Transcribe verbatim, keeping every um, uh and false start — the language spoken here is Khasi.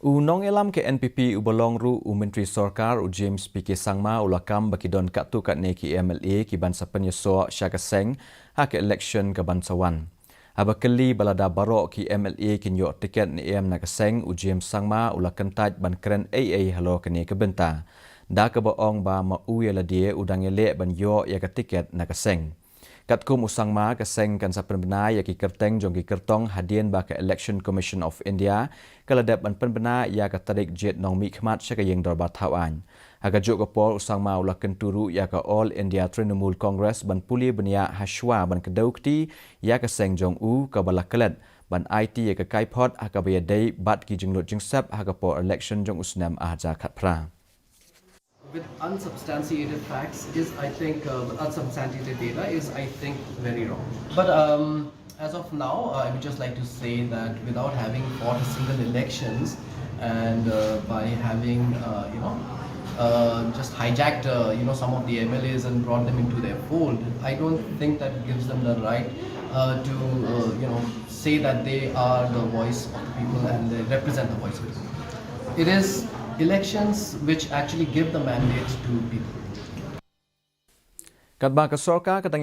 U nongïalam ka N P P uba long ruh u Myntri Sorkar u James P K Sangma u la kam ba ki don katto katne ki M L A ki ban sa pynïasoh sha ka seng ha ka election ka ban sa wan. Haba kylli ba lada baroh ki M L A kin ïoh tiket ne em na ka seng, u James Sangma u la kyntait ban kren ei ei halor kane ka bynta, da kaba ong ba ma u ïa lade u dang ïaleh ban ïoh ïa ka tiket na ka seng. Katkum u Sangma, ka seng kan sa pynbna ïa ki kyrteng jong ki kyrtong hadien ba ka Election Commission of India ka la dep ban pynbna ïa ka tarik jied nongmihkhmat sha ka ïing dorbar thaw aiñ. Ha kajuh ka por u Sangma u la kyntu ruh ïa ka All India Trinamool Congress ban pule bniah ha shuwa ban kdew kti ïa ka seng jong u kaba la klet ban aiti ïa ka kaiphod ha kaba ïadei bad ki jinglut jingsep ha ka por election jong u snem ar hajar khatphra. With unsubstantiated facts is, I think, uh, unsubstantiated data is, I think, very wrong. But um, as of now, uh, I would just like to say that without having fought a single elections and uh, by having, uh, you know, uh, just hijacked, uh, you know, some of the M L As and brought them into their fold, I don't think that gives them the right uh, to, uh, you know, say that they are the voice of the people and they represent the voice of the people. It is elections which actually give the mandate to people. Katba ka sorkar ka dang